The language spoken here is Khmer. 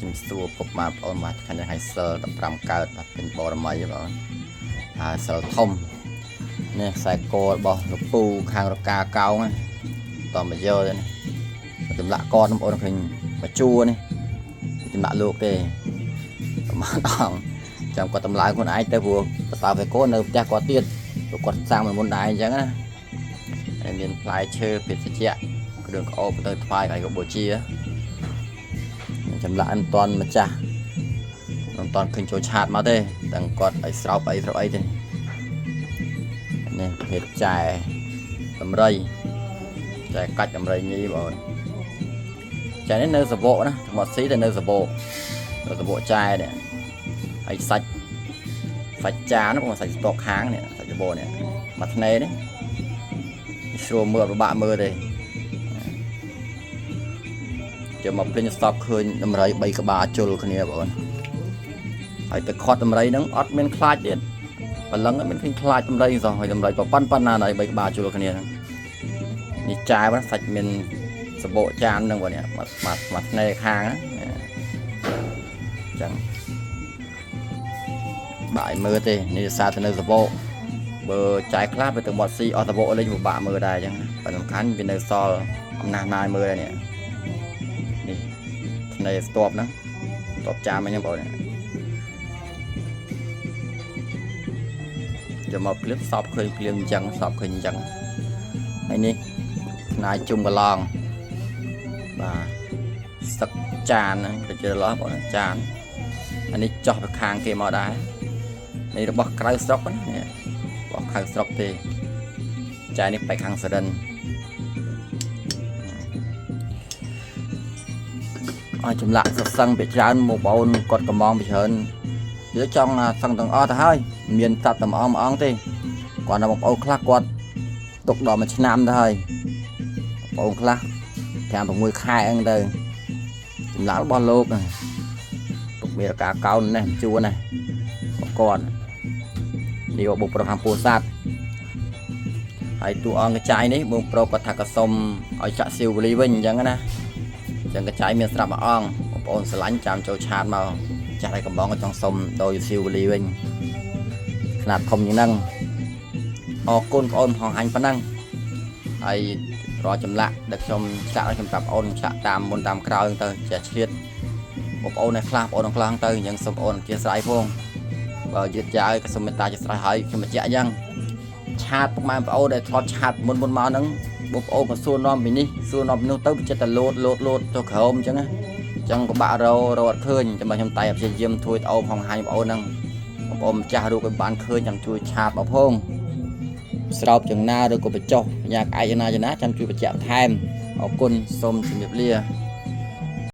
ជំរាបសួរពុកម៉ែបងប្អូនបាទថ្ងៃនេះឲ្យសិល15កើតបាទពេញបរមីបងហើយសិលធំនេះខ្សែករបស់លោកពូខាងរកាកោងតមកយកទេនេះចម្លាក់កបងប្អូនឃើញមួយជួរនេះចម្លាក់លោកទេប្រហែលអង្គចាំគាត់តម្លើងខ្លួនឯងទៅព្រោះបតើវាកូននៅផ្ទះគាត់ទៀតព្រោះគាត់សាងមុនដែរអញ្ចឹងណាហើយមានផ្លែឈើភេសជ្ជៈគ្រឿងក្អូបទៅថ្វាយឲ្យកបូជាចម្លាក់មិនតាន់ម្ចាស់ មិនតាន់ឃើញចូលឆាតមកទេទាំងគាត់ឲ្យស្រោបអីស្រោបអីទេនេះភេទចែដំរីចែកាច់ដំរីញីបងចែនេះនៅសវកណាមាត់ស៊ីតែនៅសវកនៅសវកចែនេះហើយសាច់សាច់ចានបងសាច់ស្តកខាងនេះសាច់សបកនេះមួយធ្នេនេះស្រួលមើលពិបាកមើលទេចាំមកភ្លេងស្តប់ឃើញដំរី3ក្បាលជុលគ្នាបងហើយទៅខាត់ដំរីហ្នឹងអត់មានខ្លាចទៀត បលឹងអត់មានឃើញខ្លាចដំរីសោះហើយដំរីប៉ប៉ុណ្ណាណៃបីក្បាលជួលគ្នាហ្នឹងនេះចាយបាទសាច់មានសបកចានហ្នឹងបងនេះមកមកមកធ្នេខាងហ្នឹងអញ្ចឹងបាក់ឲ្យមើលទេនេះសារទៅនៅសបកបើចាយខ្លះទៅទៅមាត់ស៊ីអស់សបកលេងពិបាកមើលដែរអញ្ចឹងប៉ុន្តែសំខាន់វានៅសល់អំណះណាយមើលដែរនេះនេះធ្នេស្ទាប់ហ្នឹងស្ទាប់ចានមកហ្នឹងបងនេះយកមកភ្លាមសពឃើញភ្លាមអញ្ចឹងសពឃើញអញ្ចឹងហើយនេះខ្នាយជុំកន្លងបាទសឹកចានហ្នឹងទៅជិលឡោះបងចានអានេះចោះទៅខាងគេមកដែរនេះរបស់ក្រៅស្រុកណានេះរបស់ក្រៅស្រុកទេចាននេះបែកខាងសរិនឲ្យចម្លាក់សសឹងពីច្រើនមកបងអូនគាត់កំងពីច្រើននិយាយចង់សឹងទាំងអស់ទៅហើយមានតាត់តែមួយអង្គមួយអង្គទេគាត់ដល់បងប្អូនខ្លះគាត់ទុកដល់មួយឆ្នាំទៅហើយបងប្អូនខ្លះ5 6ខែហ្នឹងទៅចម្លាក់របស់លោកហ្នឹងពុកមានការកោននេះជួននេះរបស់គាត់នេះបុកប្រុសខាងពោធិ៍សាត់ហើយតួអង្គកចាយនេះបងប្រុសគាត់ថាក៏សុំឲ្យចាក់ស៊ីវលីវិញអញ្ចឹងណាអញ្ចឹងកចាយមានស្រាប់មួយអង្គបងប្អូនស្រឡាញ់ចាំចូលឆាតមកចាស់ឲ្យកំបងក៏ចង់សុំដោយស៊ីវលីវិញខ្នាតធំជាងហ្នឹងអរគុណបងប្អូនផងហាញ់ប៉ុណ្ណឹងហើយរាល់ចម្លាក់ដែលខ្ញុំឆ្លាក់ឲ្យខ្ញុំប្រាប់អូនឆ្លាក់តាមមុនតាមក្រោយហ្នឹងទៅចេះឆ្លៀតបងប្អូននេះខ្លះបងប្អូនខ្លះទៅអញ្ចឹងសូមបងប្អូនអធិស្ឋានផងបើយឺតយ៉ាវក៏សូមមេត្តាអធិស្ឋានហើយខ្ញុំបញ្ជាក់អញ្ចឹងឆាតពុកម៉ែបងប្អូនដែលធ្លាប់ឆាតមុនមុនមកហ្នឹងបងប្អូនក៏សួរនាំពីនេះសួរនាំពីនោះទៅវាចិត្តតែលោតលោតលោតទៅក្រោមអញ្ចឹងណាអញ្ចឹងក៏បាក់ររអត់ឃើញចាំបើខ្ញុំតែព្យាយាមធ្វើវីដេអូផងហាញបងប្អូនហ្នឹងបងប្អូនម្ចាស់រូបឲ្យបានឃើញចាំជួយឆាតមកផងស្រោបចង្ណាឬក៏បញ្ចុះបញ្ញាក្អែកយ៉ាងណាយ៉ាងណាចាំជួយបញ្ជាក់បន្ថែមអរគុណសូមជម្រាបលា។